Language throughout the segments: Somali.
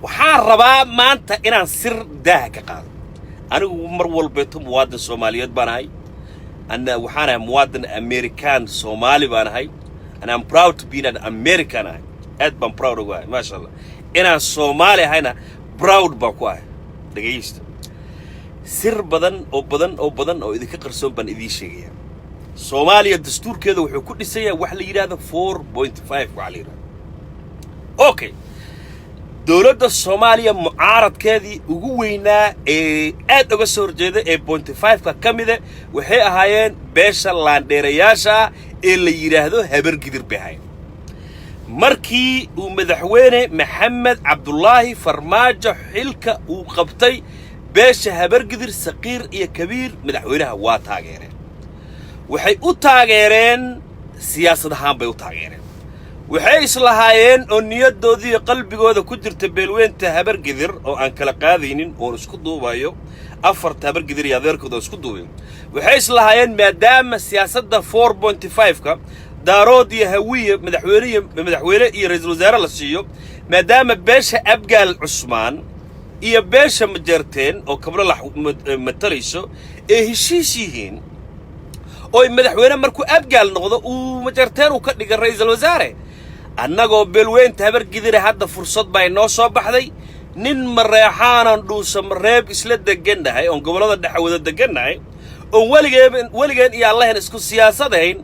Waxaan rabaa maanta inaan sir daaha ka qaado. Anigu mar walbeeto muwaadin Soomaaliyeed baan ahay. Ana waxaan ahay muwaadin American Soomaali baan ahay, and I'm proud to be an American ahay. Aad baan proud ugu ahay, maasha Allah. Inaan Soomaali ahayna proud baan ku ahay. Dhegaysta, sir badan oo badan oo badan oo idinka qarsoon baan idiin sheegaya. Soomaaliya dastuurkeeda wuxuu ku dhisayaa wax la yidhahdo 4.5 waxa la yidhahdo. Okay, dowladda Soomaaliya mucaaradkeedii ugu weynaa ee aad uga soo horjeeda ee point five-ka ka mida waxay ahaayeen beesha laandheerayaasha ah ee la yidhaahdo Habargidir bay ahaayeen. Markii uu Madaxweyne Maxamed Cabdulaahi Farmaajo xilka uu qabtay, beesha Habargidir saqiir iyo kabiir madaxweynaha waa taageereen. Waxay u taageereen siyaasad ahaan bay u taageereen. Waxay islahaayeen oo niyaddoodii iyo qalbigooda ku jirta beelweynta Habargidir, oo aan kala qaadaynin oon isku duubayo, afarta Habargidir iyo adeerkooda oo isku duubayo, waxay islahaayeen maadaama siyaasadda 4.5-ka Daarood iyo Hawiye madaxweyne iyo madaxweyne iyo ra-iisul wasaare la siiyo, maadaama beesha Abgaal Cusmaan iyo beesha Majeerteen oo Kablalax matalayso ee heshiis yihiin, oo madaxweyne markuu Abgaal noqdo uu Majeerteen uu ka dhiga ra-iisul wasaare, annagoo beelweynta Habargidire hadda fursad baa inoo soo baxday. Nin Mareexaanan Dhuusa Mareeb isla degannahay, oon gobollada dhexe wada degannahay, oon weligeen weligeen iyo Allahen isku siyaasadahayn,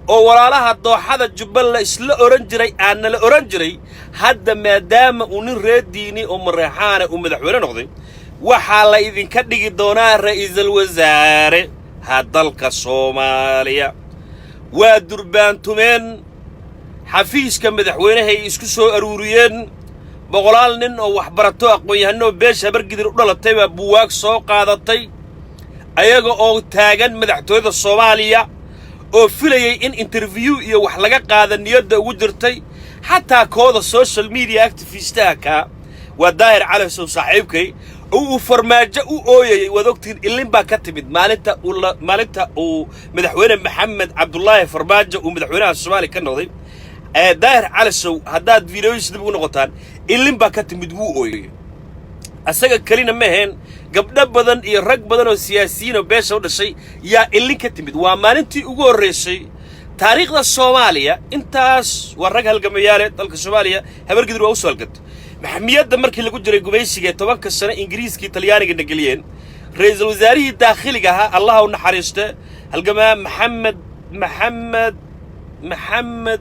oo walaalaha dooxada Jubbaland isla odhan jiray, aanna la odhan jiray, hadda maadaama uu nin reer diini oo Mareexaana uu madaxweyne noqday, waxaa la idinka dhigi doonaa ra'iisul wasaare ha dalka Soomaaliya. Waa durbaantumeen, xafiiska madaxweynahay isku soo aruuriyeen. Boqolaal nin oo waxbarato, aqoon-yahanoo beesha Habargidir u dhalatay baa buwaag soo qaadatay, ayaga oo taagan madaxtooyada Soomaaliya oo filayay in interview iyo wax laga qaada niyadda ugu jirtay. Xataa kooda social media activistaha kaa waa Daahir Calasow saaxiibkay oo uu Farmaajo u ooyayay. Waad ogtihiin, ilin baa ka timid maalinta uu Madaxweyne Maxamed Cabdulaahi Farmaajo uu madaxweynaha Soomaaliya ka noqday. Daahir Calasow haddaad videoyiis dib ugu noqotaan, ilin baa ka timid, wuu ooyay. Asaga kelina ma aheen, gabdho badan iyo rag badan oo siyaasiyiin oo beesha u dhashay yaa ilin ka timid. Waa maalintii ugu horraysay taariikhda Soomaaliya. Intaas waa rag halgamayaale dalka Soomaaliya Habargidir waa usoo halgantay. Maxmiyadda markii lagu jiray, gumaysiga ee 10-ka sano Ingiriiskii Talyaanigana geliyeen, ra-iisul wasaarihii daakhiliga ahaa, Allah u naxariiste, halgamaa Maxamed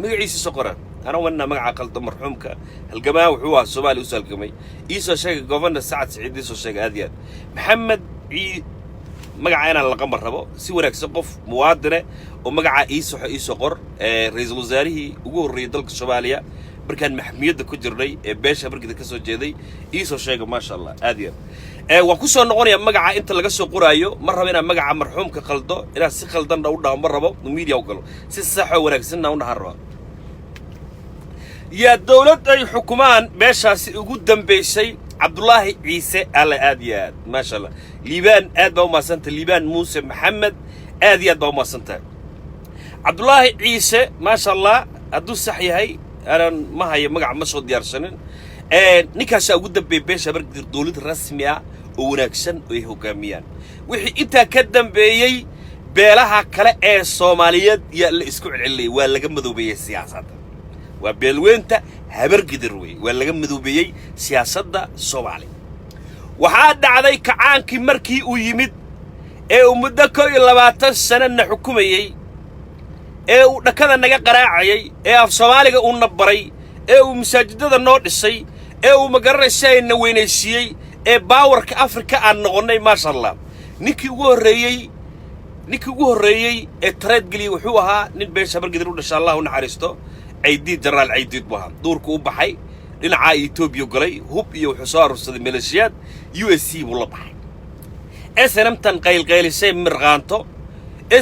magaciisa qoran ana wana magaca qaldo, marxuumka halgamaa wuxuu ahaa Soomaaliya usoo halgamay. Iisoo sheegay, Governor Sacad Siciid iisoo sheegay. Aad iyo aad Maxamed cii magaca inaan laqama rabo si wanaagsan. Qof muwaadine oo magaca iisoxo iisoo qor, ra-iisul wasaarihii ugu horreeyey dalka Soomaaliya markaan maxmiyadda ku jirnay ee beesha Habargida ka soo jeeday, iisoo sheega. Maasha Allah, aad iyo aad. Waan ku soo noqonayaa magaca inta laga soo qoraayo. Ma rabo inaan magaca marxuumka qaldo, inaan si khaldanna u dhaho ma rabo, media u galo, si saxoo wanaagsanna u dhahan rabaa. Yaa dowlad ay xukumaan meeshaasi ugu dambaysay? Cabdulaahi Ciise alle. Aad iyo aad, maasha Allah. Liibaan, aad baa u mahadsantahay. Liibaan Muuse Maxamed, aad iyo aad baa u mahadsantahay. Cabdulaahi Ciise, maasha Allah, hadduu sax yahay aanan ma hayo magaca, ma soo diyaarsanin. Ninkaasaa ugu dambeeyay beesha Habargidir dowlad rasmi ah oo wanaagsan oo ay hoggaamiyaan. Wixii intaa ka dambeeyey beelaha kale ee Soomaaliyeed yaa la isku celcelinayay, waa laga madoobeeyey siyaasadda. Waa beelweynta Habargidir wey, waa laga madoobeeyey siyaasadda Soomaaliya. Waxaa dhacday kacaankii markii uu yimid ee uu muddo 21 sanana xukumayey, ee uu dhakada naga qaraacayay, ee af Soomaaliga uuna baray, ee uu masaajidada noo dhisay, ee uu magaranaysa na weynaysiiyey, ee powerka Afrika aan noqonnay, maasha Allah, ninkii ugu horreeyey ee tareed geliyey wuxuu ahaa nin beesha Habargidir u dhasha, Allah u naxariisto, Caydiid, Jenaraal Caydiid buu ahaa. Duurku u baxay, dhinacaa Etoobiya galay, hub iyo wuxuu soo aruursaday maleeshiyaad, USC buu la baxay. SNM tan qaylqaylisay mirqaanto,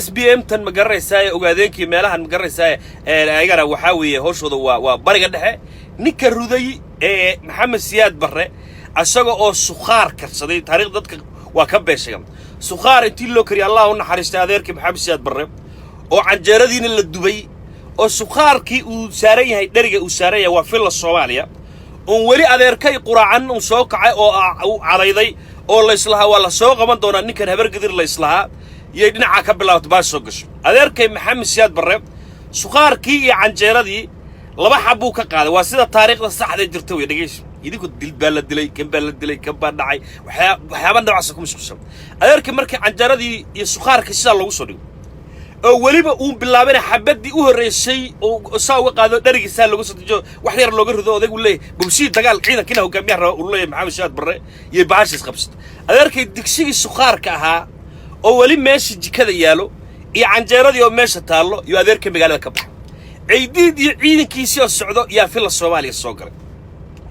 SPM tan ma garanaysaa, ogaadeenkii meelahan ma garanaysaa, ayagana waxaa weeye hawshooda waa bariga dhexe. Ninka ruday ee Maxamed Siyaad Barre, isaga oo sukhaar karsaday, taariikhda dadka waa ka beeshaga, sukhaar intii loo kariyay, Allah u naxariistay adeerkii Maxamed Siyaad Barre, oo canjeeradiina la dubay, oo sukhaarkii uu saaran yahay, dheriga uu saaran yahay, waa Villa Soomaaliya. Uun weli adeerkay quraacan uun soo kacay oo u cadayday oo layslahaa waa la soo qaban doonaa ninkan Habargidir layslahaa, yay dhinacaa ka bilaabatay baa soo gasho. Adeerkay Maxamed Siyaad Barre suqaarkii iyo canjeeradii laba xab buu ka qaaday. Waa sida taariikhda saxda jirta wey. Dhegeyso idinku, dil baa la dilay, kan baa la dilay, kan baa dhacay, waxyaaba noocaasa ku mashquulsan. Adeerkii markii canjeeradii iyo suqaarkii sidaa loogu soo dhigo oo weliba uu bilaabana xabaddii u horreysay oo saa uga qaado, dharigii saa looga soo dejiyo, wax yar looga rido, odaygu leeyahay bubsii dagaal ciidankiina hogaamiyaha raba uu leeyahay Maxamed Siyaad Barre iyo bahashiis qabsata. Adeerkay digsigii suqaarka ahaa oo weli meesha jikada yaalo iyo canjeeradii oo meesha taallo iyo adeerka magaalada ka baxa. Caydiid iyo ciidankiisii oo socdo yaa Villa Soomaaliya soo galay.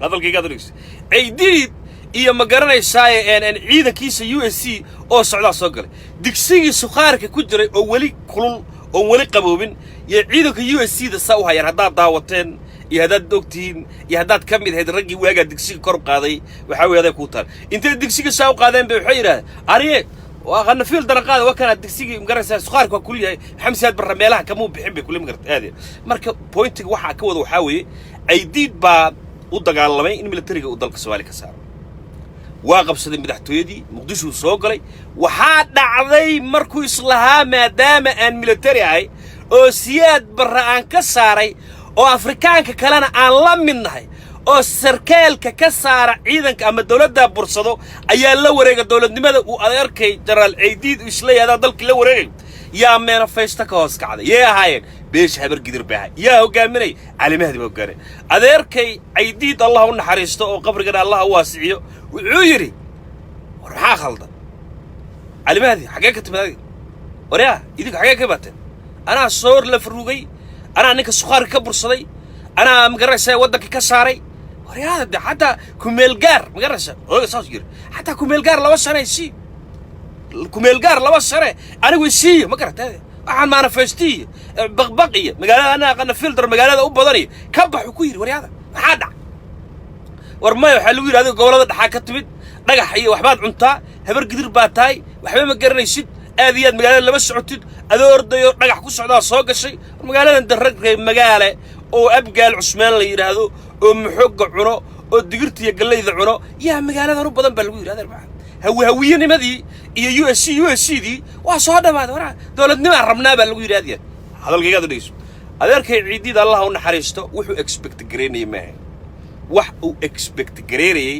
Hadalkaygaad dhegeyso. Caydiid iyo, ma garanaysaa, ciidankiisa USC oo socdaa soo galay. Digsigii suqaarka ku jiray oo weli kulul oon weli qaboobin iyo ciidanka USC da saa u hayaan. Haddaad daawateen iyo haddaad ogtihiin iyo haddaad ka mid ahayd raggii waagaa digsiga kor u qaaday, waxaa weeye aday kuu taal. Intay digsiga saa u qaadeen bay waxay yidhahdeen, "Ariye, waa Qanafiil daraqaada, waa kanaa digsigii, magaraysaa, suqaarka waa kul yahay." Maxamed Siyaad Barre meelaha kamuu bixin bay kule, magarata aad. Marka pointiga waxaa ka wada waxaa weeye, Caydiid baa u dagaalamay in militariga uu dalka Soomaaliya ka saaro. Waa qabsaday madaxtooyadii Muqdishuu soo galay. Waxaa dhacday markuu islahaa maadaama aan militari ahay oo Siyaad Barre aan ka saaray oo Afrikaanka kalena aan la mid nahay oo sarkaalka ka saara ciidanka ama dowladdaa bursado ayaa la wareega dowladnimada, uu adeerkay Jenaraal Caydiid uu isleeyahay adaa dalkii la wareegay, yaa manifesto ka hoos kacday. Yay ahaayeen? Beesha Habargidir bay ahay. Yaa hogaaminay? Cali Mahdi baa hogaaminay. Adeerkay Caydiid, Allah u naxariisto oo qabrigana Allah u waasiciyo, wuxuu yidhi, "War maxaa khaldan? Cali Mahdi xaggee ka timid adiga? Waryaa, idinku xaggee ka imaateen? Anaa soor la farugay, anaa ninka suqaarka ka bursaday, anaa, magaraysa, waddanka ka saaray. Waryaada de xataa kumeelgaar, magaraysa, oga saas yiri, xataa kumeelgaar 2 sano isii, kumeelgaar 2 sane anigu isiiyo, ma garata? Waxaan manifesto iyo baqbaq iyo magaalada anaa Qanafildar magaalada u badan iyo ka baxu ku yidhi. Waryaada, maxaa dhac? War maya, waxaa lagu yidhi, adiga gobollada dhaxaa ka timid, dhagax iyo waxbaad cuntaa, Habar Gidir baa tahay, waxba ma garanaysid, aad iyo aad magaalada lama socotid, adoo ordayo dhagax ku socdaa soo gashay. War magaaladan darrag reer magaale oo Abgaal Cusmaan la yidhaahdo oo maxooga cuno oo digirta iyo gallayda cuno yaa magaaladan u badan baa lagu yidhi. Adeer maxaa hawiyanimadii iyo USC USC dii waa soo dhammaaday. Waraa dowladnimaan rabnaa baa lagu yidhi. Aad iyo aad hadalkaygaad u dhegeyso. Adeerkay Ciidiid, Allah u naxariisto, wuxuu expect gareynayay maaha. Wax uu expect gareynayay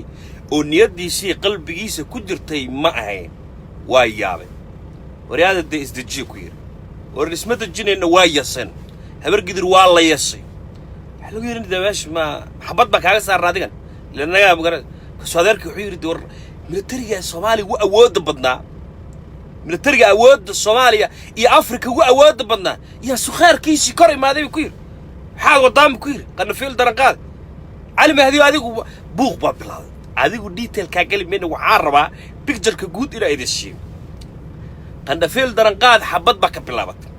oo niyaddiisii qalbigiisa ku jirtay ma ahayn. Waa yaabay. "Waryaada dee isdejiya," ku yidhi. "War isma dejinayna." Waa yasen Habar Gidir, waa la yasay. Waxaa lagu yidhi, "De meesha ma xabad baa kaaga saarna adigan ilanagaa magara." Kasoo adeerka wuxuu yidhi, "De war militariga Soomaaliya ugu awoodda badnaa, militariga awoodda Soomaaliya iyo Afrika ugu awoodda badnaa yaa sukhaarkiisii kor imaaday," buu ku yidhi. "Maxaad wadaan?" buu ku yidhi. "Qanafiil daranqaad, Cali Mahdiyo, adigu." Buuq baa bilaaday. Adigu detailkaa geli mayna, waxaan rabaa pictureka guud inaa idin siiyo. Qandhafiil daranqaad xabad baa ka bilaabatay.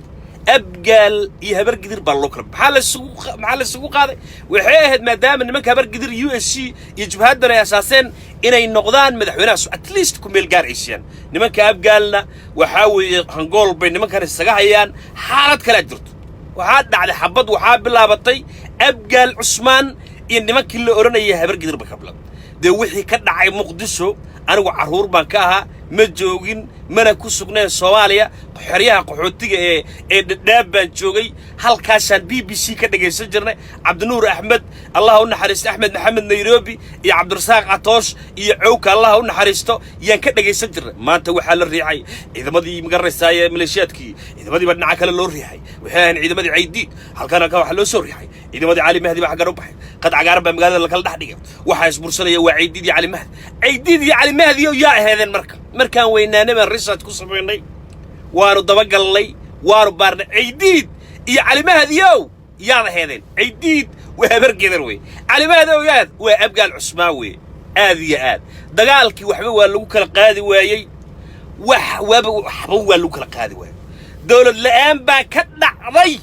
Abgaal iyo Habargidir baa loo kala. Maxaa la isugu qaaday? Waxay ahayd maadaama nimanka Habargidir USC iyo jabhaddan ay asaaseen inay noqdaan madaxweynaha, at least ku meel gaar ay siiyaan. Nimanka Abgaalna waxaa weeye hangool bay nimankan isaga hayaan. Xaalad kalea jirto. Waxaa dhacday xabad, waxaa bilaabatay Abgaal Cusmaan iyo nimankii la odhanayay Habargidir ba ka bilaabtay. Dee wixii ka dhacay Muqdisho anigu carruur baan ka ahaa, ma joogin mana ku sugneen Soomaaliya. Xeryaha qaxootiga ee Dhadhaab baan joogay. Halkaasaan BBC ka dhagaysan jirnay. Cabdinuur Axmed, Allah u naxariisto, Axmed Maxamed Nairobi iyo Cabdirasaaq Catoosh iyo Cowka, Allah u naxariisto, yaan ka dhagaysan jirnay. Maanta waxaa la riixay ciidamadii, magaranaysaay, maleeshiyaadkii. Ciidamadii baa dhinaca kale loo riixay. Waxay ahayn ciidamadii Caydiid, halkan halkan waxaa loo soo riixay ciidamadii Cali Mahdi baa xaggan u baxay. Qad cagaaran baa magaalada lakala dhex dhigay. Waxaa isbursanaya waa Caydiid iyo Cali Mahdi. Caydiid iyo Cali Mahdi oo yaa aheedeen? Marka markaan weynaanay baan research ku samaynay, waanu dabagalnay, waanu baarnay. Caydiid iyo Cali Mahdiyow yaad aheedeen? Caydiid waa Habargedar wey. Cali Mahdi ow yaad? Waa Abgaal Cusmaan wey. Aad iyo aad dagaalkii waxba waa lagu kala qaadi waayey. Wax waaba waxba waa lagu kala qaadi waayey. Dowlad la'aan baa ka dhacday,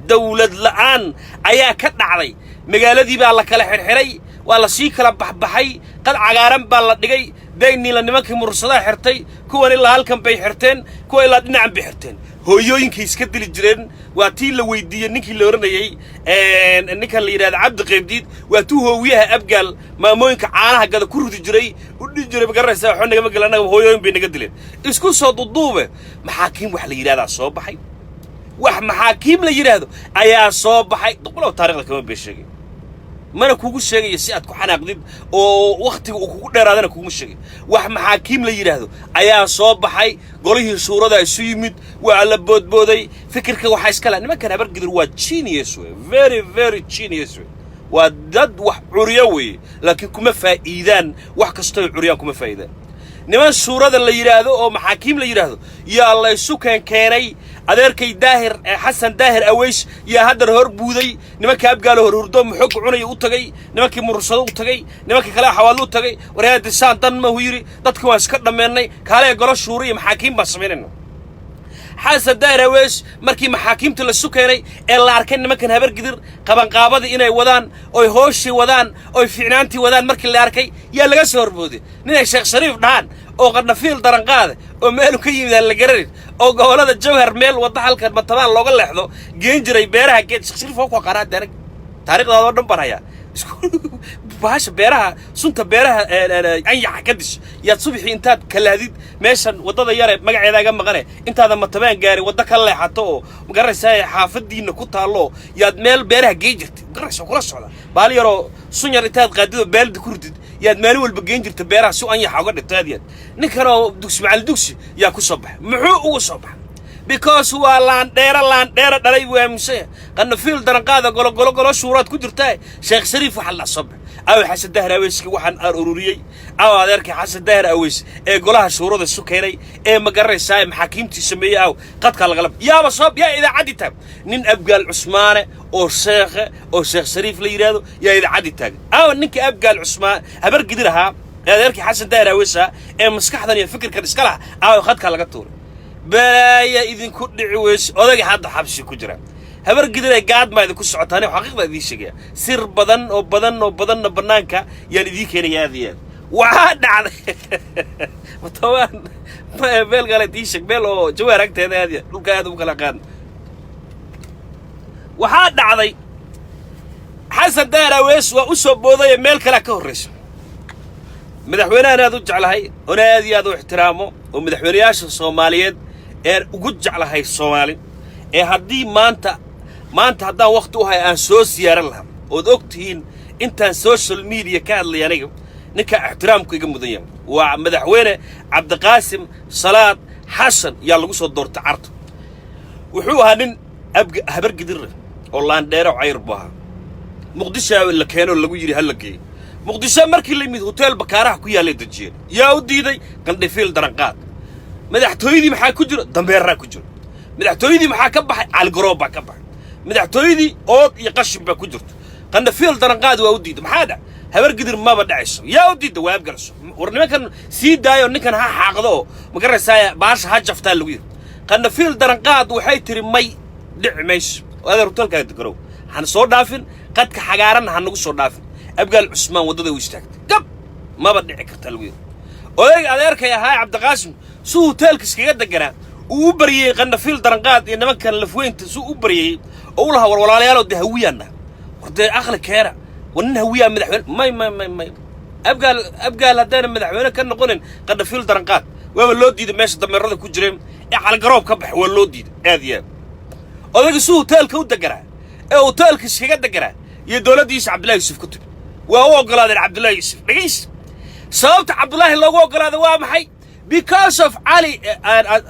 dowlad la'aan ayaa ka dhacday. Magaaladii baa la kala xirxiray, waa la sii kala baxbaxay. Qad cagaaran baa la dhigay. Dayniila nimankii murursadaha xirtay, kuwan ilaa halkan bay xirteen, kuwa ilaa dhinacan bay xirteen. Hooyooyinkay iska dili jireen. Waa tii la weydiiyey ninkii la odhanayey, ninkan la yidhahda Cabdi Qaybdiid, waa tuu hoowiyaha Abgaal maamooyinka caanaha gada ku rudi jiray, u dhihi jiray, ma garanaysaa, waxba nagama gela annaga, hooyooyin bay naga dileen. Isku soo duduube, maxaakiim wax la yidhahdaa soo baxay, wax maxaakiim la yidhaahdo ayaa soo baxay. Duqbilow taarikhda kama been sheegay, mana kugu sheegayo si aad ku xanaaqdid oo wakhtiga uu kugu dheeraadana kuguma sheegay. Wax maxaakiim la yidhaahdo ayaa soo baxay. Golihii shuurada isu yimid, waa la boodbooday. Fikirka waxaa iska laha nimankan Habargidir. Waa genius wey, very very genius wey. Waa dad wax curiyo weeye, laakiin kuma faa'iidaan. Wax kastoy curiyaan kuma faa'iidaan. Niman shuurada la yidhaahdo oo maxaakiim la yidhaahdo yaa la isu keenkeenay. Adeerkay Daahir Xasan Daahir Aweys yaa haddana hor buuday. Nimanka Abgaalo hor hurdo muxog cunaya u tagay, nimankii Murursado u tagay, nimankii kale Xawaadlo u tagay. Waryaa, disaan dan mahu yidhi, dadkii waan iska dhammeennay, kaalee golo shuura iyo maxaakiim baan samaynayna. Xasan Daahir Aweys markii maxaakiimta la keenay ee la arkay nimankan Habargidir qabanqaabadii inay wadaan, oy hooshii wadaan, oy ficnaantii wadaan, markii la arkay yaa laga soo horbooday ninay Sheekh Shariif dhahaan oo Qadhafiil daranqaade oo meelu ka yimid aan la garanin, oo gobollada Jawhar meel wadda halkan Matabaan looga leexdo geen jiray beeraha geed. Sheekh Shariif waa ku aqaanaa hadda, aniga taariikhdaada oo dhan baan hayaa. Bahasha beeraha, sunta beeraha anyaxa ka dish, yaad subaxii intaad kalaadid meeshan waddada yare magaceeda iga maqane, intaadan Matabaan gaarin waddo ka leexato oo magaraysaa xaafadiina ku taallo, yaad meel beeraha geen jirtay, magaraysa kula socda. Baali yaroo sun yar intaad qaadid oo baaldi ku ridid, yaad maalin walba geen jirta beeraha si anyaxa uga dhinto. Aad yaad ninkanoo dugsi macalin dugsi yaa ku soo baxay. Muxuu ugu soo baxay? Because waa laandheero, laandheero dhalay buu aaminsan yahay. Qanafiil daranqaada, golo golo golo shuuraad ku jirtaa. Sheekh Shariif waxaa la soo baxay. Aw Xasan Daahir Aweyski waxaan aan ururiyey, aw adeerkii Xasan Daahir Aweys ee golaha shuurada isu keenay ee ma garanaysaa maxaakiimtii sameeyey, aw qadkaa lagala yaaba soo yaa idaacaddii taag. Nin Abgaal Cusmaane oo sheekhe oo Sheekh Shariif la yidhaahdo yaa idaacaddii taagan. Aw ninka Abgaal Cusmaan Habargidir ahaa ee adeerkii Xasan Daahir Aweys ahaa ee maskaxdan iyo fikirkan iska laha, aaw khadkaa laga tuuray. Balaaya idinku dhici weyse. Odagii hadda xabsi ku jira. Habargidiray gaadmaa idinku socotaa. Aniga xaqiiqda idiin sheegaya, sir badan oo badan oo badanna bannaanka yaan idiin keenaya. Aad iyo aad waxaa dhacday Matabaan meel kale idiin sheeg, meel oo Jawaar agteeda, aad iyo aad dhulka aad ugu kala qaan. Waxaa dhacday Xasan Daahir Awees waa u soo boodaya, meel kalea ka horraysa. Madaxweynahan aad u jeclahay oona aad iyo aad u ixtiraamo oo madaxweynayaasha Soomaaliyeed een ugu jeclahay Soomaali ee haddii maanta haddaan wakhti u hay aan soo siyaaran lahaa, ood og tihiin intaan social media ka hadlay, aniga ninka ixtiraamku iga mudan yahay waa madaxweyne Cabdiqaasim Salaad Xasan. Yaa lagu soo doortay Carta. Wuxuu ahaa nin Habargidirre oo laandheero cayr buu ahaa. Muqdisho la keenoo lagu yidhi ha la geeyo Muqdisho. Markii la yimid, hotel Bakaaraha ku yaallay dejiyeen. Yaa u diiday? Qandhifiil daranqaad. Madaxtooyadii maxaa ku jiro? Dambeeraa ku jiro. Madaxtooyadii maxaa ka baxay? Caligaroob baa ka baxay. Madaxtooyadii ood iyo qashin baa ku jirto. Qandhafiil daranqaad waa u diiday. Maxaa dhac? Habargidir maba dhacayso. Yaa u diidda? Waa Abgalso. War nimankan sii daayo, ninkan ha xaaqdo oo ma garaysaa baasha ha jaftaa lagu yidhi. Qandhafiil daranqaad waxay tiri may, dhici mayso. Adeer, hotelkaaga degarow, hana soo dhaafin, qadka xagaaranna ha nagu soo dhaafin. Abgaal Cusmaan waddada u istaagtay, gab, maba dhici karta lagu yidhi. Odayga adeerkay ahaa Cabdiqaasim suu hoteelka iskaga deganaa uu u baryey Qandhafiil daranqaad iyo nimankan lafweynta suu u baryey oo u lahaa, war walaalayaaloo, dee hawiyaanna, war dee aqli keena, war nin hawiyaa madaxweyne. May may may may, Abgaal, Abgaal haddaana madaxweyne ka noqonin Qandhafiil daranqaad. Waaba loo diiday. Meesha dameerada ku jireen ee Caligaroob ka baxay waa loo diiday. Aad iyo aad odayga suu hoteelka u deganaa ee hoteelka iskaga deganaa iyo dowladdiisa Cabdullahi Yuusuf ku timi, waa u oggolaadeen Cabdullahi Yuusuf. Dhegays, sababta Cabdullaahi loogu oggolaaday waa maxay? Because of Cali,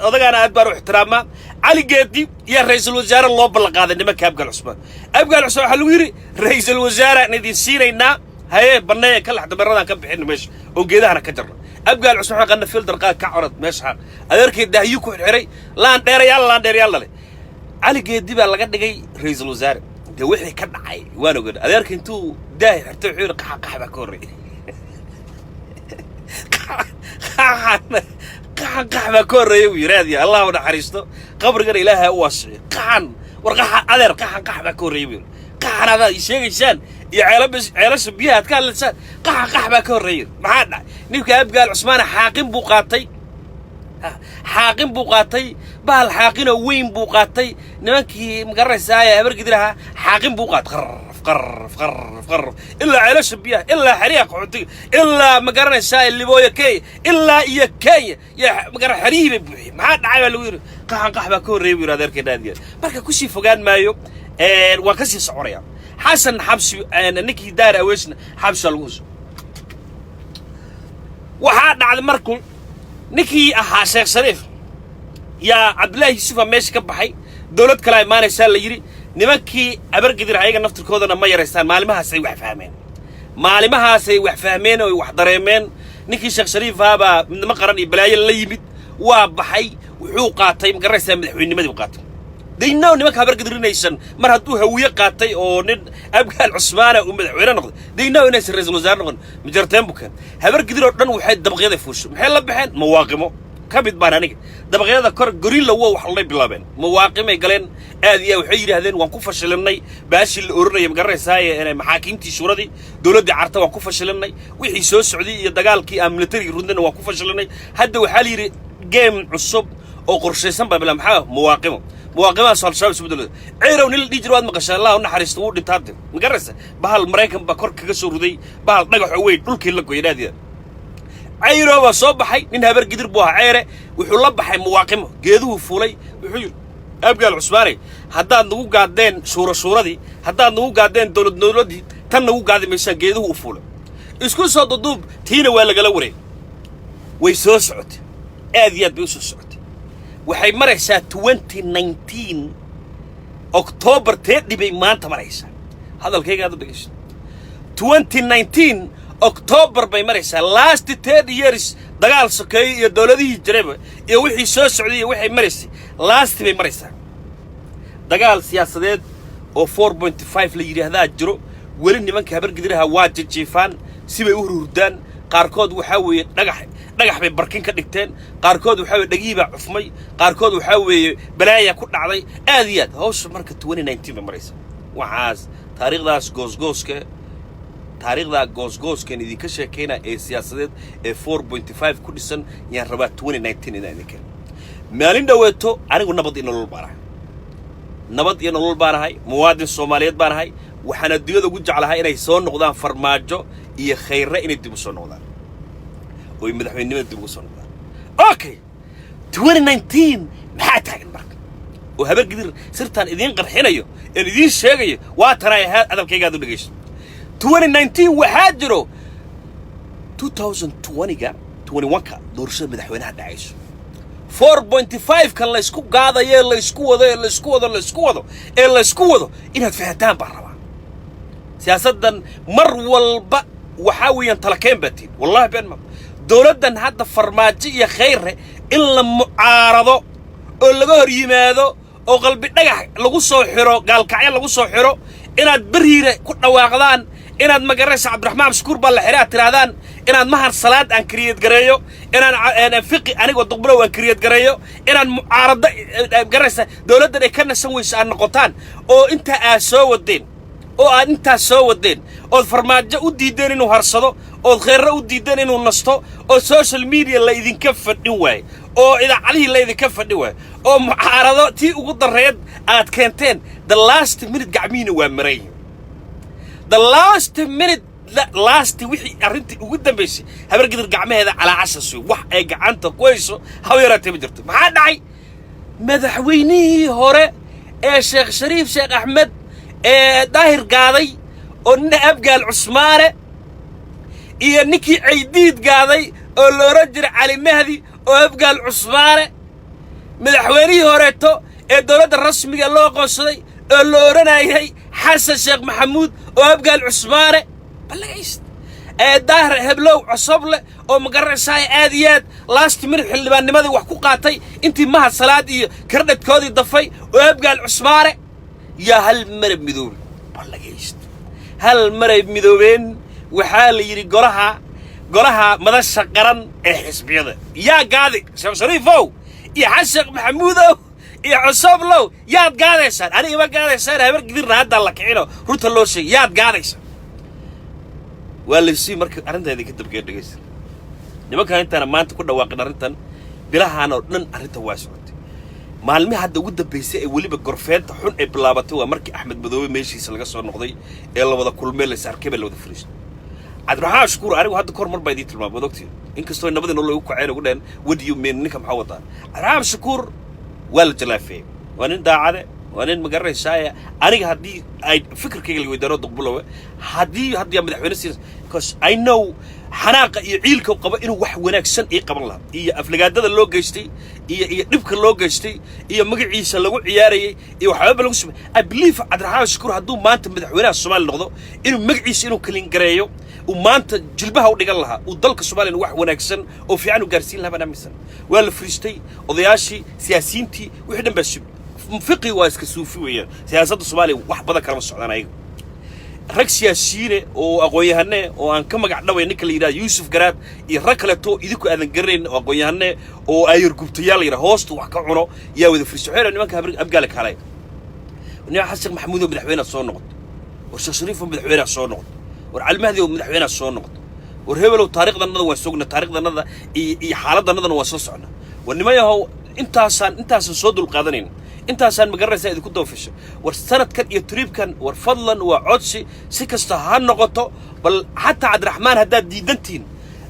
odagaana aad baan u ixtiraamaa, Cali Geedi iyo ra'iisul wasaare loo ballanqaaday nimanka Abgaal Cusmaan. Abgaal Cusmaan waxaa lagu yidhi ra'iisul wasaare idin siinaynaa, haye banneeya ka lex, dameeradaan ka bixino meesha oo geedahana ka jarno. Abgaal Cusmaan waxaa Qandhafiil darqaad ka corad meesha xaaq. Adeerkay daahyu ku xirxiray, laan dheerayaal, laan dheerayaal dhale. Cali Geedi baa laga dhigay ra'iisul wasaare. Dee wixii ka dhacay waan ogaan. Adeerka intuu daahi xirtay wuxuu yidhi qaxa qax baa ka horreeyay, qaxan qaxan qax baa ka horreeya buu yidhi. Aadiya Allah u naxariisto, qabrigana Ilaahay u waasiciyo. Qaxan war qaxa adeer, qaxan qax baa ka horreeya buu yidhi. Qaxan adaad ii sheegaysaan iyo ceelasha biyaha aad ka hadlaysaan, qaxan qax baa ka horreeya. Maxaa dhacay? Ninka Abgaal Cusmaane xaaqin buu qaatay. Xaaqin buu qaatay, bahal xaaqinoo weyn buu qaatay. Nimankii, ma garanaysaa, Habargidir ahaa xaaqin buu qaatay, qarf, qarf, qarf, qarf, ilaa Ceelasha Biyaha, ilaa xeryaha qaxootiga, ilaa, ma garanaysaa, Libooya Kenya, ilaa iyo Kenya iyo magara xeryihii bay buuxiyey. Maxaa dhacay baa lagu yidhi. Qaxan qax baa ka horreeyay, buu yidhi adeerkay dhaadiya. Marka kusii fogaan maayo, waan kasii soconaya. Xasan xabsi, ninkii Daar Aweysna xabsi lagu huso. Waxaa dhacday markuu ninkii ahaa Sheekh Shariif yaa Cabdullaahi Yuusufa meesha ka baxay, dowlad kalaa imaanaysaa la yidhi. Nimankii Abargidir ayaga naftirkoodana ma yaraystaan. Maalimahaasay wax fahmeen, maalimahaasay wax fahmeen oo wax dareemeen. Ninkii Sheekh Shariif ahaabaa Midnimo Qaran iyo balaayo la yimid, waa baxay, wuxuu qaatay, ma garanaysaa, madaxweynimadii buu qaatay. They know nimanka Habargidir inaysan mar hadduu Hawiye qaatay oo nin Abgaal Cusmaana uu madaxweyne noqday, they know inaysan ra'iisul wasaare noqon. Majarteen buu keen. Habargidir oo dhan waxay dabaqyaday fuusho. Maxay la baxeen? Mawaaqimo ka mid baan aniga. Dabaqyada kor gorilla wo wax lay bilaabeen, mawaaqimay galeen aad iyo aad. Waxay yidhaahdeen, waan ku fashilinay baashii la oranayay, ma garanaysaaye, maxaakiimtii shuuradii dowladdii Carta waan ku fashilinay, wixii soo socday iyo dagaalkii aan militariga rudnayna waan ku fashilinay. Hadda waxaa la yidhi game cusub oo qorshaysan baa bila. Maxaa? Mawaaqimo. Mawaaqimahaas Al-Shabaab isu bedelo. Ceyrow nin la dhihi jiro waad maqashaa, Allah u naxariisto, wuu dhintaa hadda, ma garanaysa. Bahal Maraykan baa kor kaga soo ruday, bahal dhagax oo weyn, dhulkii la goyay dhaadiya. Ceyrow baa soo baxay, nin Habar Gidir buu ahaa Ceyre. Wuxuu la baxay mawaaqimo, geeduhu fuulay. Wuxuu yidhi, Abgaal Cusmaaney, haddaad nagu gaadeen shuura shuuradii, haddaad nagu gaadeen dowlad dowladdii, tan nagu gaadi maysaan. Geeduhu u fuulay. Isku soo duduub, tiina waa lagala wareegay. Way soo socotay, aad iyo aad bay u soo socotay. Waxay maraysaa 2019 October 30 bay maanta maraysaa. Hadalkayga aad u dhegeyso. 2019 October bay maraysaa. Last 10 years dagaal sokeeye iyo dowladihii jirayba iyo wixii soo socday iyo waxay maraysay, last bay maraysaa. Dagaal siyaasadeed oo 4.5 la yidhaahdaa jiro. Weli nimanka Habargidiraha waa jijiifaan, sibay u hurhurdaan. Qaarkood waxaa weeye dhagax dhagax bay barkin ka dhigteen, qaarkood waxaa weye dhegihii baa cufmay, qaarkood waxaa weeye balaaya ku dhacday aad iyo aad. Hawsha marka 2019 bay maraysa. Waxaas taariikhdaas goosgooska, taariikhdaa goosgooskan idinka sheekayna ee siyaasadeed ee 4.5 ku dhisan yaan rabaa 2019 inaan idin keeno. Maalin dhoweeto anigu Nabad iyo Nolol baan ahay, Nabad iyo Nolol baan ahay, muwaadin Soomaaliyeed baan ahay. Waxaan adduunyada ugu jeclahay inay soo noqdaan Farmaajo iyo Khayre, inay dib u soo noqdaan oo ay madaxweynenimada dib ugu soo noqdaan. Okay, 2019 maxaa taagan marka oo Habargidir sirtaan idiin qarxinayo een idiin sheegayo? Waa tanay hadalkayga aad u dhegeyso. 2019 waxaa jiro 2020-ga, 21-ka doorashada madaxweynaha dhacayso. 4.5-ka laysku gaadayo ee laysku wado ee laysku wado laysku wado ee laysku wado inaad fahantaan baan rabaa. Siyaasaddan mar walba waxaa weeyaan talakeen baa tihin. Wallahi been ma. Dowladdan hadda Farmaajo iyo Khayre in la mucaarado oo laga hor yimaado oo Qalbi Dhagax lagu soo xiro, Gaalkacyo lagu soo xiro, inaad Beriire ku dhawaaqdaan, inaad, magaraysa, Cabdiraxmaan Shukuur baa la xiray aad tidhaahdaan, inaad Mahar Salaad aan create gareeyo, inaan Fiqi anigoo Duqbulow aan create gareeyo, inaan mucaarado, garaysa, dowladdan ay ka nasan weyso aad noqotaan, oo intaa aad soo wadeen oo aad intaas soo wadeen, ood Farmaajo u diideen inuu harsado, ood Kheerre u diideen inuu nasto, oo social media la idinka fadhin waayo, oo idaacadihii la idinka fadhin waayo, oo mucaarado tii ugu darreed aad keenteen, the last minute gacmihiina waa maran yihiin. The last minute, last wixii arrintii ugu dambaysay, Habargidir gacmaheeda calaacasha suy, wax ay gacanta ku hayso haba yaraatee ma jirto. Maxaa dhacay? Madaxweynihii hore ee Sheekh Shariif Sheekh Axmed ee Daahir gaaday oo nina Abgaal Cusmaane iyo ninkii Caydiid gaaday oo la odhan jiray Cali Mahdi oo Abgaal Cusmaane, madaxweynihii horeeto ee dowladda rasmiga loo aqoonsaday oo la odhanayay Xasan Sheekh Maxamuud oo Abgaal Cusmaane ballagayst ee Daahir Heblow Cosoble oo, magaranaysaay, aad iyo aad last minute xildhibaannimadii wax ku qaatay intii Mahad Salaad iyo kardhadkoodii dafay oo Abgaal Cusmaane yaa hal marab midoobay. Ballagayst, hal maray midoobeen. Waxaa la yidhi golaha Madasha Qaran ee xisbiyada yaa gaadi? Sheekh Shariifow iyo Xasan Sheekh Maxamuudow iyo Cosoblow, yaad gaadaysaan? Aniga ima gaadaysaan. Habar Gidirna haddaa la kicino, runta loo sheegay, yaad gaadaysaan? Waa laysii marka arrintaa idinka dabgee. Dhegaysta, nimankan intaana maanta ku dhawaaqin arrintan. Bilahaan oo dhan arrinta waa socotay. Maalmihi hadda ugu dambaysay ee weliba gorfeenta xun ay bilaabatay waa markii Axmed Madoobe meeshiisa laga soo noqday ee la wada kulmay, la is arkay, baa la wada fariistay. Cabdiraxmaan Shukuur, anigu hadda kahor mar baa idiin tilmaamay, waad ogtiin, inkastoo nabadii nolol ugu kaceen, ugu dhaheen, "What do you mean? Ninka maxaa wadaa?" Cabdiraxmaan Shukuur waa la jalaafeeyey. Waa nin daacade, waa nin magaranaysaaya. Aniga haddii ay fikirkayga la weydaano, duqbulowe haddii aan madaxweyne siin, because I know xanaaqa iyo ciilka uu qabo inuu wax wanaagsan ii qaban lahaa, iyo aflagaadada loo geystay iyo dhibka loo geystay iyo magaciisa lagu ciyaarayay iyo waxyaaba lagu sumay. I believe Cabdiraxmaan Shukuur hadduu maanta madaxweynaha Soomaaliya noqdo, inuu magaciisa inuu clean gareeyo, uu maanta jilbaha u dhigan lahaa, uu dalka Soomaaliya wax wanaagsan oo fiican u gaarsiin lahaa baan aaminsan. Waa la fariistay, odayaashii, siyaasiyiintii, wixii dhan baa sib fiqi waa iska suufi weeyaan. Siyaasadda Soomaaliya wax badan kalama socdaan ayaga. Rag siyaasiyiine oo aqoon-yahane oo aan ka magac dhaway, ninka la yidhaha Yuusuf Garaad iyo rag kaleeto idinku aadan garanayn oo aqoon-yahane oo ayar gubtayaal la yidhaha, hoosta wax ka cuno, yaa wada fariistay. Waxay yidhahan nimanka Abgaale, kaalay. Nin Xasan Sheekh Maxamuud oo madaxweynaha soo noqoto, war Sheekh Shariif oo madaxweynaha soo noqoto, war Cali Mahdi oo madaxweynaha soo noqoto, war hebelow, taariikhdannada waan sogna, taariikhdannada iyo xaaladannadana waan soo socna. War niman yahow, intaasaan soo dulqaadanayn, intaasaan magaranaysaa idinku dawfisho. War sanadkan iyo trip-kan, war fadlan, waa codsi, si kasta ha noqoto, bal xataa Cabdiraxmaan haddaad diidantihiin,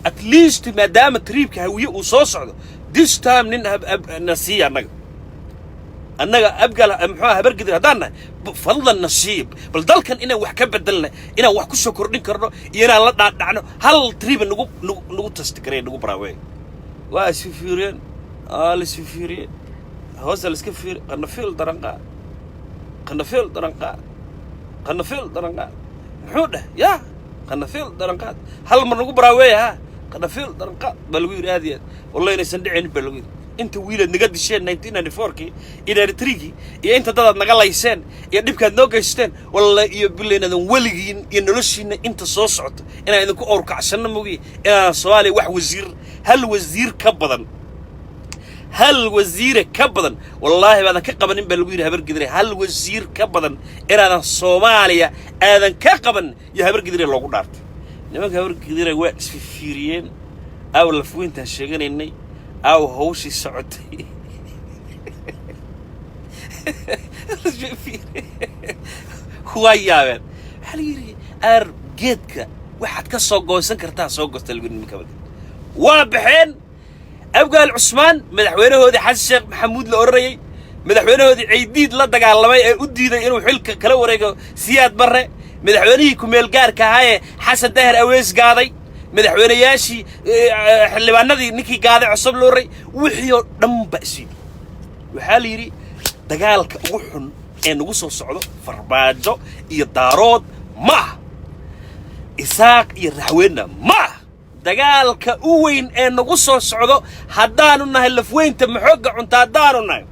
at least maadaama trip-ka Hawiye uu soo socdo this time, nin na siiya annaga Abgaal, muxuu Habargidir haddaan nahay, fadlan na siiya. Bal dalkan inaan wax ka bedelna, inaan wax ku soo kordhin karno iyo inaan la dhaadhacno, hal trip-ba nagu test gareey, nagu baraaweey. Waa isfifiiriyeen, waa la isfifiiriyey, hoosta la iska fiiri. Qanafiil daranqaa, qanafiil daranqaa, qanafiil daranqaa, muxuu dheh yaa qanafiil daranqaad? Hal mar nagu baraaweeya. Ha, qanafiil daranqaad baa lagu yidhi. Aad iyo aad, wallahi inaysan dhicinin baa lagu yidhi. Inta wiilaad naga disheen 1994-kii iyo 93-kii iyo inta dadaad naga layseen iyo dhibkaad noo geysteen, wallahi iyo billa inaadan weligiin iyo noloshiinna inta soo socoto inaan idinku owrkacsanno mogiye, inaadan Soomaaliya wax wasiir, hal wasiir ka badan, hal wasiire ka badan, wallaahi baadan ka qabanin baa lagu yidhi. Habargidire, hal wasiir ka badan inaadan Soomaaliya aadan ka qaban iyo Habargidire loogu dhaartay. Nimanka Habargidire waa isfifiiriyeen. Aaw lafweyntaan sheeganaynay? Aaw hawshii socotay? Waa yaabeen. Waxaa la yidhi, aar geedka waxaad ka soo goosan kartaa soo goosta, lagu yidhi. Nimanka Habargidire waa baxeen. Abgaal Cusmaan, madaxweynahoodii Xasan Sheekh Maxamuud la odhanayey, madaxweynahoodii Caydiid la dagaalamay ee u diiday inuu xilka kala wareego Siyaad Barre, madaxweynihii kumeel gaarka ahaa ee Xasan Daahir Aweys gaaday, madaxweynayaashii, xildhibaanadii ninkii gaaday cusub loo ray, wixii oo dhan ba isiidi. Waxaa la yidhi, dagaalka ugu xun ee nagu soo socdo Farmaajo iyo Daarood ma aha, Isaaq iyo Raxweynna ma aha. Dagaalka u weyn ee nagu soo socdo haddaanu nahay lafweynta maxoogga cunto, haddaanu nahay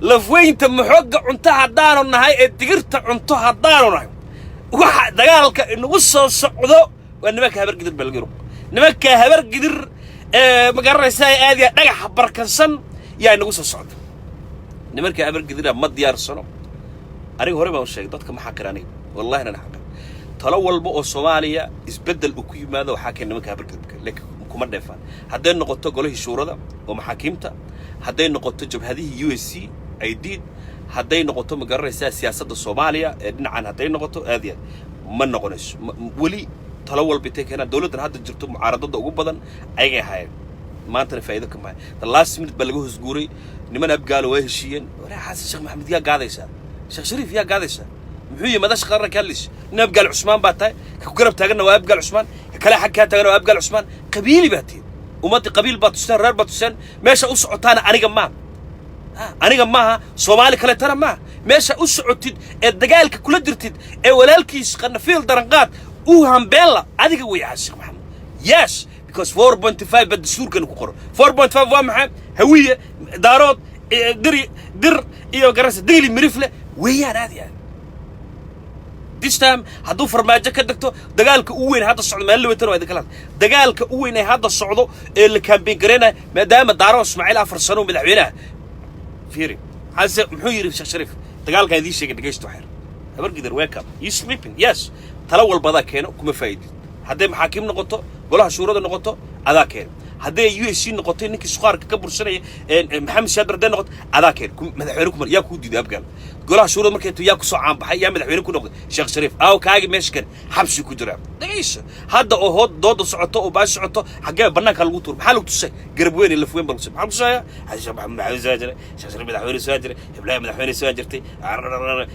lafweynta maxoogga cunto, haddaanu nahay ee digirta cunto haddaanu nahay, waxa dagaalka inagu soo socdo waa nimanka Habargidir baa lagu yiri. Nimanka Habargidir ee ma garanaysaa, aad iyo dhagaxa barkansan yaa inagu soo socda. Nimanka Habargidira ma diyaarsano. Aniga hore baan u sheegay, dadka ma xaqir aniga, wallahi nana xaqir. Talo walba oo Soomaaliya isbeddel uu ku yimaado waxaa keen nimanka Habargidibka, laakiin kuma dheefaan. Hadday noqoto golihii shuurada oo maxaakiimta, hadday noqoto jabhadihii USC Aidiid, hadday noqoto, ma garanaysaa, siyaasadda Soomaaliya ee dhinacan hadday noqoto, aad iyo aad ma noqonayso. Weli talo walba intay keenaan, dowladdan hadda jirto mucaaradada ugu badan ayagay ahaayeen, maantana faa'iido ka mahay. The last minute baa laga hoosguuray. Niman Abgaalo waa heshiiyeen. Waraa Xasan Sheekh Maxamed yaa gaadaysaa? Sheekh Shariif yaa gaadaysaa? Muxuu yihi madasha qaranka hadlaysa? Nin Abgaal Cusmaan baa tahay, ka ku garab taaganna waa Abgaal Cusmaan, ka kale xag kaa taaganna waa Abgaal Cusmaan. Qabiili baa tihin, ummaddii qabiil baa tusteen, reer baa tusteen. Meesha u socotaana aniga maaha, aniga maaha, Soomaali kaleetana maaha. Meesha u socotid ee dagaalka kula jirtid ee walaalkiis qanafiil daranqaad uu hambeella adiga wey, Xasan Sheekh Maxamed. Yes, because 4.5 baa dastuurkana ku qoro. 4.5 waa maxay? Hawiye, Daarood, Diri, Dir iyo garanaysa Digli Mirifle weeyaan. Aad iyo aad this time hadduu Farmaajo ka degto, dagaalka u weyn hadda socdo maalin lawatan waa idin kala hadlay. Dagaalka u weyn ee hadda socdo ee la campaign gareynaya, maadaama Daaro Ismaaciil 4 sano madaxweynaha, fiiri xase muxuu yidhi Sheekh Shariif. Dagaalkaan idiin sheegay, dhegaysto xeer. Habargidir, wake up, you sleeping. Yes, talo walba adaa keeno, kuma faa'idid. Hadday maxaakiim noqoto, golaha shuurada noqoto, adaa keeno. Hadday USC noqotay, ninkii suqaarka ka bursanaya Maxamed Siyaad Barre hadday noqoto, adaa keen madaxweyne kumar. Yaa kuu diiday Abgaal golaha shuurada markay yaa kusoo caanbaxay? Yaa madaxweyne ku noqday? Sheekh Shariif. Aaw kaagi meesha kan xabsi ku jira. Dhegayso, hadda oo hood dooda socoto oo baashi socoto, xaggee bannaanka lagu tuur? Maxaa lagu tusay? Garab weyn iyo laf weyn baa lagu tusay. Maxaa lagu tusayaa? Xasan Sheekh Maxamed madaxweyne soo jiray, Sheekh Shariif madaxweyne soo jiray, Hiblaayo madaxweyne soo jirtay,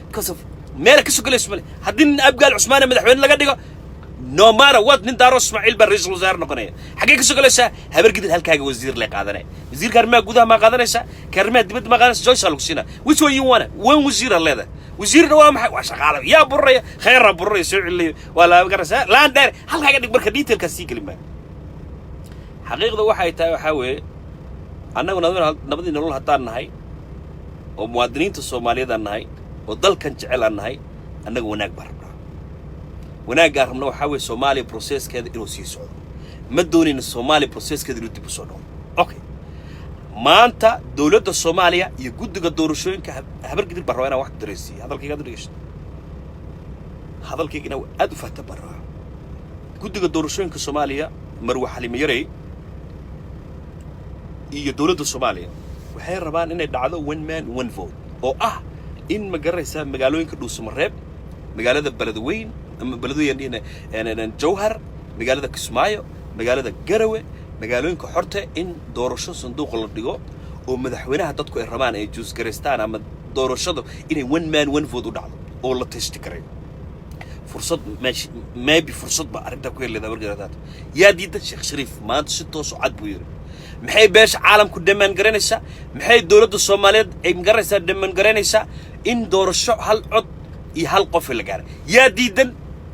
because of meela ka soo galayso male. Haddii nin Abgaal Cusmaane madaxweyne laga dhigo, no matter what, nin Daaro Ismaaciil baa ra'iisul wasaare noqonaya. Xaggee ka soo galaysaa? Habargidir halkaaga wasiir lay qaadanaya. Wasiirka arrimaha gudaha maa qaadanaysaa? Ka arrimaha dibadda maa qaadanaysa? Joyce lagu siinaa. Which one you want? One wasiir aad leedahay. Wasiirna waa maxay? Waa shaqaale. Yaa bururaya? Khayraa bururaya, soo celinayo, waa la garanaysaa. Laan dheer halkaaga dhig. Marka detailkaas sii gelin maayo. Xaqiiqda waxay tahay, waxaa weeye, annagu nabadii nolol haddaan nahay oo muwaadiniinta Soomaaliyeed aan nahay oo dalkan jecel aan nahay, annaga wanaag baan rabnaa. Wanaaggaan rabna waxaa weeye Soomaaliya processkeeda inuu sii socdo. Ma doonayna Soomaaliya processkeeda inuu dib u soo noqdo. Okay, maanta dowladda Soomaaliya iyo guddiga doorashooyinka Habargidir baan rabaa inaan wax dareysiiyo. Hadalkayga aad u dhegeysto, hadalkayga inaa aad u fahta baan rabaa. Guddiga doorashooyinka Soomaaliya, Marwe Xalimo Yarey, iyo dowladda Soomaaliya waxay rabaan inay dhacdo one man, one vote, oo ah in, ma garanaysaa, magaalooyinka Dhuusamareeb, magaalada Beledweyn ama Beledweyn, Jowhar, magaalada Kismaayo, magaalada Garawe, magaalooyinka xorte, in doorasho sanduuqa la dhigo oo madaxweynaha dadku ay rabaan ay choose garaystaan, ama doorashadu inay one man, one vote u dhacdo oo la testi karayo. Fursad meesh maybe fursad ba arrintaa ku heli leedahay. Markaa yaa diidan? Sheekh Shariif maanta si toos oo cad buu yidhi. Maxay beesha caalamku demand garanaysaa? Maxay dowladda Soomaaliyeed ay magaranaysaa demand garanaysaa? In doorasho hal cod iyo hal qof la gaaray. Yaa diidan?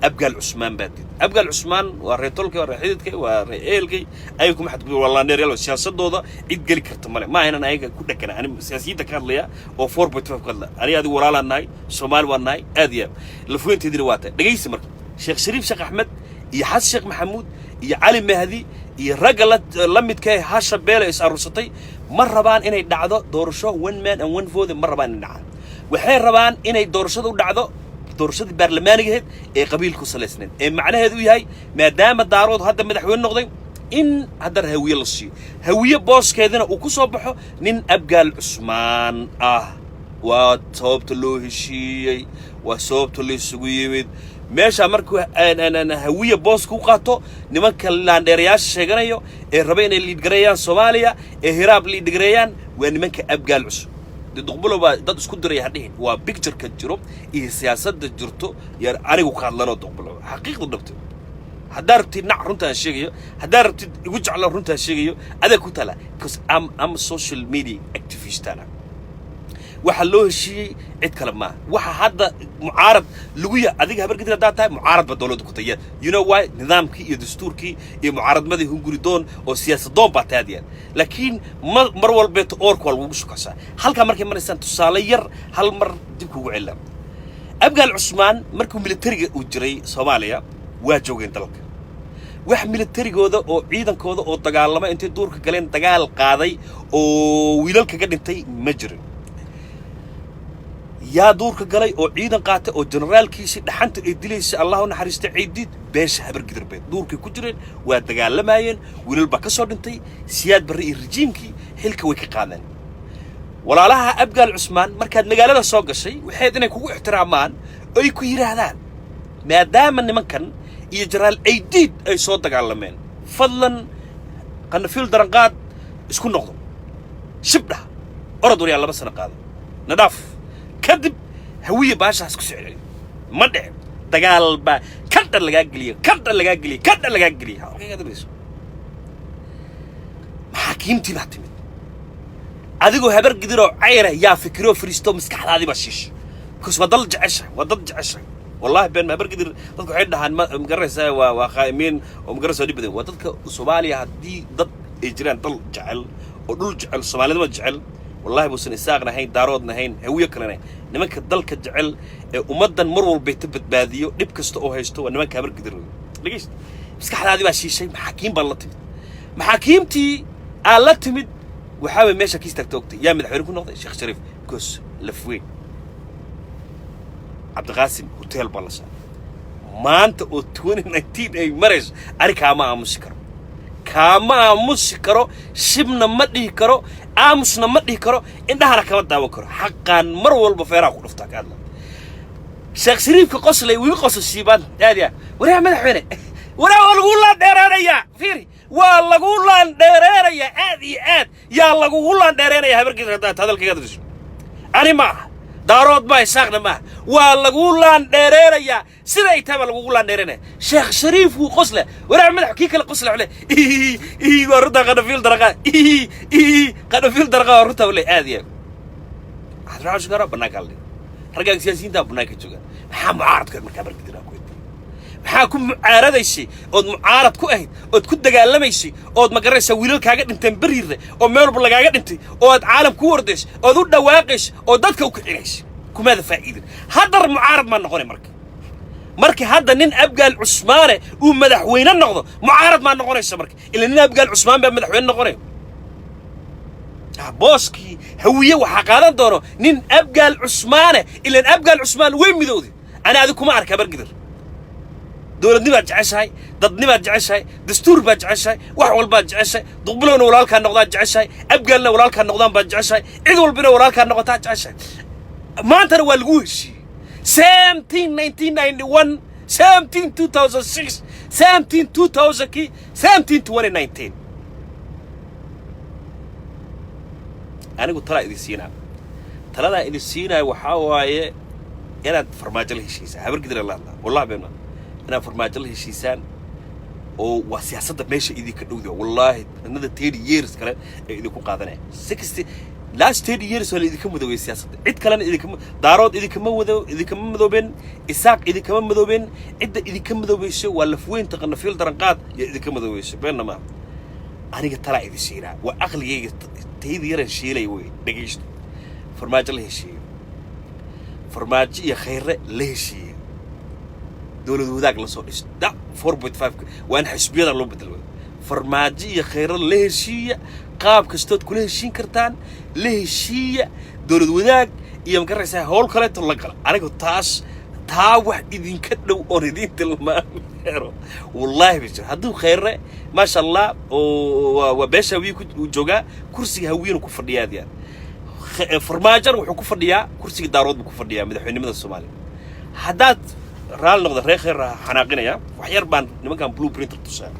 Abgaal Cusmaan baa diidan. Abgaal Cusmaan waa reer tolkay, waa reer xididkay, waa reer ehelkay. Ayaga kuma xadgudub, waa laandheeryaal. Siyaasadooda cid geli karta male. Ma aynan ayaga ku dhegana. Ani siyaasiyiinta ka hadlaya oo 4.5 ka hadla. Ani adigu walaalaan nahay, Soomaali waan nahay, aad iyo aad lafuweynteedina waa tahay. Dhegaysi, marka Sheekh Shariif Sheekh Axmed iyo Xasan Sheekh Maxamuud iyo Cali Mahdi iyo ragga la midka ee hasha beela is aruursatay ma rabaan inay dhacdo doorasho one man and one vote. Ma rabaan inay dhacaan. Waxay rabaan inay doorashada u dhacdo doorashadii baarlamaanigaheed ee qabiilku ku salaysnayd, ee macnaheedu u yahay, maadaama Daarood hadda madaxweyne noqday, in haddana Hawiye la siiyo, Hawiye booskeedina uu ku soo baxo nin Abgaal Cusmaan ah. Waa sababta loo heshiiyey, waa sababta la isugu yimid meesha. Markuu Hawiye booska u qaato, nimanka laandheerayaasha sheeganayo ee raba inay lead gareeyaan Soomaaliya, ee Hiraab lead gareeyaan, waa nimanka Abgaal Cusub. Dee Duqbulo baa dad isku diraya hadhihin. Waa pictureka jiro iyo siyaasadda jirto yaan anigu ka hadlanoo. Duqbulo, xaqiiqda dhabto, haddaa rabtid nac runtaan sheegayo, haddaa rabtid igu jeclo runtaan sheegayo, adaa ku tala, because I'm a social media activist ana. Waxa loo heshiiyey cid kale maaha. Waxa hadda mucaarad lagu yahay, adiga Habargidin haddaa tahay, mucaarad ba dowladda ku tahay. You know why? Nidaamkii iyo dastuurkii iyo mucaaradmadii hunguridoon oo siyaasadoon baa taadiyaan, laakiin ma mar walbeeto oorka waa lagugu shukasaa. Halkaa markay maraysaan, tusaale yar hal mar dib kugu celina. Abgaal Cusmaan markuu militariga uu jiray Soomaaliya waa joogeen dalka. Wax militarigooda oo ciidankooda oo dagaalama, intay duurka galeen dagaal qaaday oo wiilal kaga dhintay ma jirin. Yaa duurka galay oo ciidan qaatay oo generaalkiisii dhaxanta ay dilaysay, Allah u naxariista Ciidiid? Beesha Habargidir bay duurkay ku jireen, waa dagaalamayeen, wiilal baa ka soo dhintay. Siyaad Barre iyo rajiimkii xilka way ka qaadeen. Walaalaha Abgaal Cusmaan, markaad magaalada soo gashay, waxayd inay kugu ixtiraamaan oo ay ku yidhaahdaan, maadaama nimankan iyo jenaraal Aydiid ay soo dagaalameen, fadlan qanafiil daranqaad isku noqdo, shibdhah, orod waryaa, 2 sano qaado, nadhaaf, kadib Hawiye baashaas ku soo celiyo. Ma dhicin. Dagaal baa kadha lagaa geliyo, kadha lagaa geliyo, kadha lagaa geliyo. Maxaakiimtii baa timid. Adigoo Habar Gidiroo cayra yaa fikiroo fariisto, maskaxdaadii baa shiisha, because waa dal jeceshahay, waa dad jeceshahay. Wallahi been, Habar Gidir dadku waxay dhahaan, ma magaranaysaa, waa khaa'imiin oo magaranaysaa dhib badan. Waa dadka Soomaaliya. Haddii dad ay jiraan dal jecel oo dhul jecel, Soomaalidama jecel, wallahi buusan Isaaqna ahayn, Daaroodna ahayn, Hawiye kalena ahayn. Nimanka dalka jecel ee ummaddan mar walbay ta badbaadiyo dhib kasta oo haysto waa nimanka Habar Gidir wey. Dhegeysta, maskaxdaadii baa shiishay. Maxaakiim baa la timid. Maxaakiimtii aa la timid waxaa way meesha ka istaagta ogtay. Yaa madaxweyne ku noqday? Sheekh Shariif, because Lafweyn Cabdiqaasim hotel baa la saaray. Maanta oo 2019 ay marayso, ani kaama aamusi karo. Kaama aamusi karo, shibna ma dhihi karo, aamusna ma dhihi karo, indhahana kama daawan karo. Xaqaan mar walba feeraha ku dhuftaa ka hadla. Sheekh Shariifka qoslay wiiga qoso siibaan aad ya. Waraa madaxweyne, waraa, waa lagu laandheereenayaa. Fiiri, waa lagu laandheereenayaa, aad iyo aad yaa lagugu laandheereenaya. Habarkiisa haddaad hadalkayga hadasho, ani ma aha, Daarood ma, Isaaqna maaha. Waa lagu laandheereenayaa, sida ay tahay baa lagugu laandheereenaya. Sheekh Shariif wuu qosle. Waraa madax, kii kale qosle xule, waa runtaa qanafiil daraqa, qanafiil daraqa, waa runtaa wale. Aad iyo aad waxaad shukara bannaanka la dhigay. Raggaan siyaasiyiinta bannaanka jooga, maxaa mucaaradka markaa bargidinaa ku maxaa ku mucaaradaysay ood mucaarad ku ahayd ood ku dagaalamaysay ood magaranaysaa wiilal kaaga dhinteen beriirre oo meel walba lagaaga dhintay oo aad caalam ku ordaysay ood u dhawaaqaysay oo dadka u kicinaysay? Kumaada faa'iidin. Haddar mucaarad maa noqonay. Marka hadda nin Abgaal Cusmaane uu madaxweyne noqdo, mucaarad maa noqonaysa marka? Ila nin Abgaal Cusmaan baa madaxweyne noqonay. Booskii Hawiye waxaa qaadan doono nin Abgaal Cusmaane. Ilan Abgaal Cusmaan way midowday. Ani adi kuma arka Bargidir. Dowladnimaad jeceshahay, dadnimaad jeceshahay, dastuur baad jeceshahay, wax walbaad jeceshahay. Duqbilowna walaalkaa noqdaad jeceshahay, Abgaalna walaalkaa noqdaan baad jeceshahay, cid walbina walaalkaa noqotaad jeceshahay. Maantana waa lagu heshiiyey. Same thing 1991, same thing 2006, same thing 2000kii, same thing 2019. Anigu talaa idin siinaa, taladaa idin siinaya waxaa waaye inaad Farmaajo la heshiisaan. Habargidira la hadlaa, wallahi been inaad Farmaajo la heshiisaan oo waa siyaasadda meesha idinka dhowda. Wallaahi another 30 years kale ee idinku qaadanaya. 60 last 30 years waa la idinka madoobay siyaasadda. Cid kalena idinkama, Daarood idinkama wado, idinkama madoobeen, Isaaq idinkama madoobeen. Cidda idinka madoobayso waa lafweynta qanafiil daranqaad iyo idinka madoobayso. Beenna maaha. Aniga talaa idin siinaa, waa aqligayga tayda yaran shiilay wey. Dhegaysto, Farmaajo la heshiiyo, Farmaajo iyo Khayre la heshiiye, dowlad wadaag la soo dhiso. Da 4.5 waa in xisbiyada loo bedelo. Farmaajo iyo Khayre la heshiiya, qaab kastood kula heshiin kartaan la heshiiya, dowlad wadaag iyo magaraysaa howl kaleeto la gala. Anigu taas taa wax idinka dhow oon idiin tilmaami karo wallaahi ba jiro. Hadduu Khayre, maasha Allah, oo waa beesha Hawiye uu joogaa, kursiga Hawiyena ku fadhiyaa aad iyo aad. Farmaajona wuxuu ku fadhiyaa kursiga Daarood buu ku fadhiyaa, madaxweynimada Soomaaliya. Haddaad raalli noqda, reer Khayr xanaaqinaya, wax yar baan nimankan blueprinter tusaa.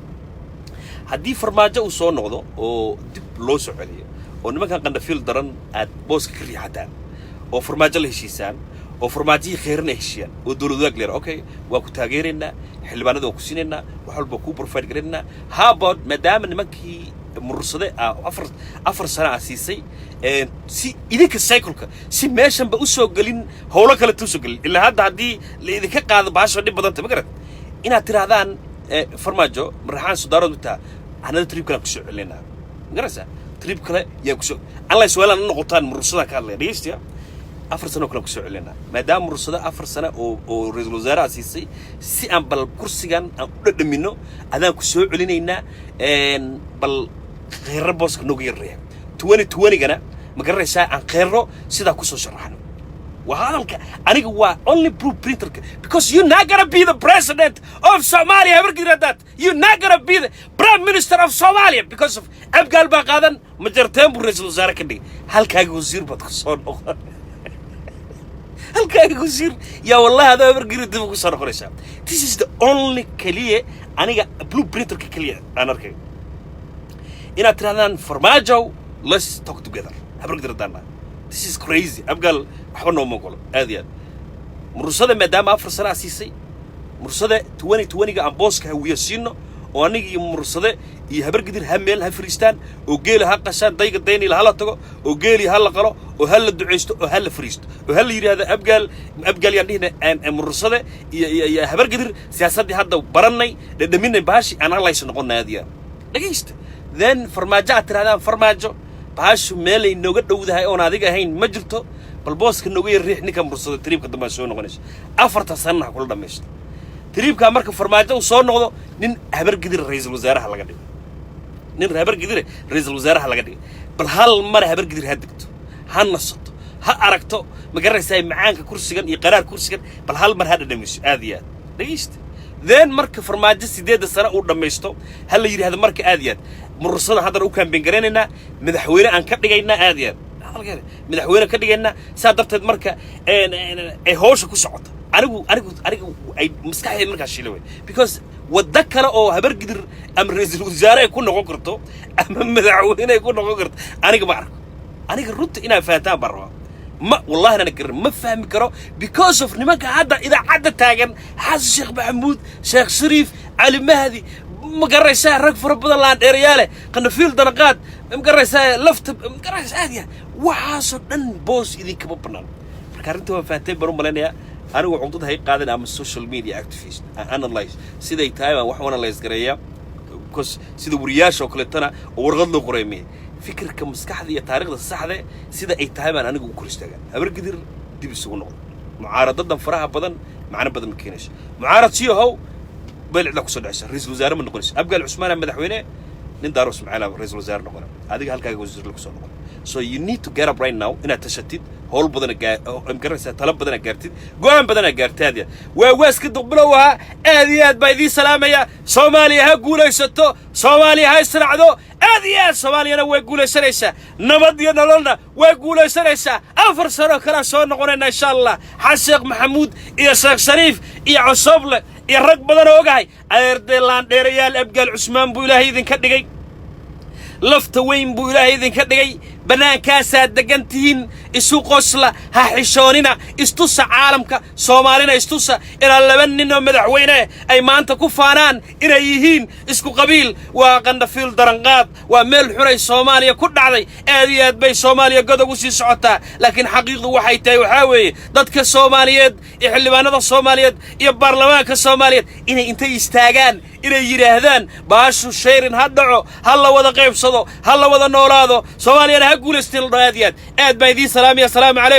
Haddii Farmaajo uu soo noqdo oo dib loo soo celiyo oo nimankan qandhafiil daran aad booska ka riixataan oo Farmaajo la heshiisaan oo Farmaajihii Khayrna heshiiyaan oo dowlad wadaag leer, okay, waa ku taageeraynaa, xildhibaanada waa ku siinaynaa, wax walba kuu provide garaynaynaa. How about maadaama nimankii Murursade ah afar sano ah siisay si idinka cycleka si meeshanba usoo gelin, howlo kale usoo gelin, ilaa hadda haddii la idinka qaado baasha dhib badanta ma garat, inaad tidhaahdaan Farmaajo Maraxaan Sudaarood mataa anada trip kale aan kusoo celinaa, ma garaysaa? Trip kale yaa kusoo unless weelaan u noqotaan. Murursadaan ka hadlaya, dhegeystiya. 4 sano kale kusoo celinaa maadaama Murursado 4 sano oo ra-iisul wasaaraha siisay, si aan bal kursigan aan u dhadhamino, adaan ku soo celinaynaa. Bal Kheyro booska nooga yarreeya 2020-gana, ma garanaysaa, aan Kheyro sidaa kusoo sharaxno. Waa hadalka aniga, waa only blueprinterka, because you're not gonna be the president of Somalia. Habarkiira that you're not gonna be the prime minister of Somalia because of Abgaal baa qaadan. Majarteen buu ra-iisul wasaare ka dhigay. Halkaaga wasiir baad ku soo noqon, halkaaga wasiir yaa wallahi adaa Habargiira dib ugu soo noqonaysaa. This is the only keliya aniga blueprinterka keliya aan arkay, inaad tirahdaan Farmaajo, let's talk together. Habargidir haddaan nahay, this is crazy. Abgaal waxba nooma ogolo aad iyo aad. Murursada maadaama 4 sano aa siisay Murursade, 2020-ga aan booska Hawiye siino oo aniga iyo Murursade iyo Habargidir ha meel ha fariistaan oo geela ha qashaan, dayga daynila hala tago oo geelii ha la qalo oo ha la ducaysto oo ha la fariisto oo ha la yidhaahdo Abgaal, Abgaal yaan dhihina, Murursade iyo Habargidir siyaasaddii hadda barannay, dhadhaminay, baashi aan halaysa noqonnay aad iyo aad. Dhegaysta, then Farmaajo aad tirahdaan, Farmaajo, baashu meelay nooga dhowdahay oon adiga ahayn ma jirto, bal booska nooga yar riix ninka Mursada. Tripka dambe soo noqonayso afarta sanana ha kula dhammaysto tripkaa. Marka Farmaajo uu soo noqdo, nin Habargidir ra-iisul wasaaraha laga dhigo, nin Habargidire ra-iisul wasaaraha laga dhigo. Bal hal mar Habargidir ha degto, ha nasato, ha aragto, ma garanaysaa, macaanka kursigan iyo qaraar kursigan, bal hal mar ha dhadhamiso aad iyo aad. Dhegaysta, Then marka Farmaajo 8-da sano uu dhammaysto, ha la yidhahdo marka aad iyo aad murursada haddana u campaign garaynaynaa, madaxweyne aan ka dhigaynaa, aad iyo aad madaxweyne ka dhigaynaa. Saa darteed marka ay hawsha ku socoto, anigu ay maskaxdayda markaa shila wey, because waddo kale oo Habargidir ama ra-iisul wasaare ay ku noqon karto ama madaxweyne ay ku noqon karto aniga ma arko. Aniga runta inaad fahantaan baan rabaa. Ma wallahi nana garan, ma fahmi karo, because of nimanka hadda idaacadda taagan, Xasan Sheekh Maxamuud, Sheekh Shariif, Cali Mahdi, ma garaysaa, rag fara badan, laandheerayaale, Qanafiil Danaqaad, ma garaysaa, lafta, ma garaysaa, aad ya waxaasoo dhan boos idinkama bannaan. Marka arrinta waan fahanteen baan u malaynayaa. Anigu cugdad hay qaadan ama social media activist, I analyze siday tahay baan wax u analyze gareeyaa, because sida wariyaasha oo kaleetana oo warqad loo qoray miye. Fikirka maskaxda iyo taariikhda saxde sida ay tahay baan anigu u kor istaagaa. Habargidir dib isugu noqdo. Mucaaradadan faraha badan macno badan ma keenayso. Mucaarad sii ahow, beelcida kusoo dhacaysa, ra-iisul wasaare ma noqonayso. Abgaal Cusmaana madaxweyne, nin Daaro Ismaaciil ra-iisul wasaare noqona, adiga halkaaga wasiir la kusoo noqon. So you need to get up right now, inaad tashatid, howl badana gaa garanaysaa, talo badana gaartid, go'aan badana gaartaad. Waa waaska duqbilow ahaa. Aad iyo aad baa idiin salaamaya. Soomaaliya ha guulaysato, Soomaaliya ha israacdo. Aad iyo aad Soomaaliyana way guulaysanaysaa, nabad iyo nololna way guulaysanaysaa. 4 sano kalea soo noqonayna insha Allah. Xasan Sheekh Maxamuud iyo Sheekh Shariif iyo Cosoble iyo rag badan oo ogahay, adeerdee laandheerayaal, Abgaal Cusmaan buu Ilaahay idinka dhigay, lafta weyn buu Ilaahay idinka dhigay. Bannaankaasaad deggan tihiin, isu qosla, ha xishoonina, istusa caalamka, Soomaalina istusa ilaa laba nin oo madaxweyne ay maanta ku faanaan inay yihiin isku qabiil. Waa Qandhafiil Daranqaad, waa meel xunay Soomaaliya ku dhacday. Aad iyo aad bay Soomaaliya godob u sii socotaa, laakiin xaqiiqdu waxay tahay waxaa weeye dadka Soomaaliyeed iyo xildhibaanada Soomaaliyeed iyo baarlamaanka Soomaaliyeed inay intay istaagaan inay yidhaahdaan baashu sharing ha dhaco, ha la wada qaybsado, ha la wada noolaado, Soomaaliyana ha guulaysteen. Aad iyo aad aad baan idiin salaamaya. Asalaamu calaykum.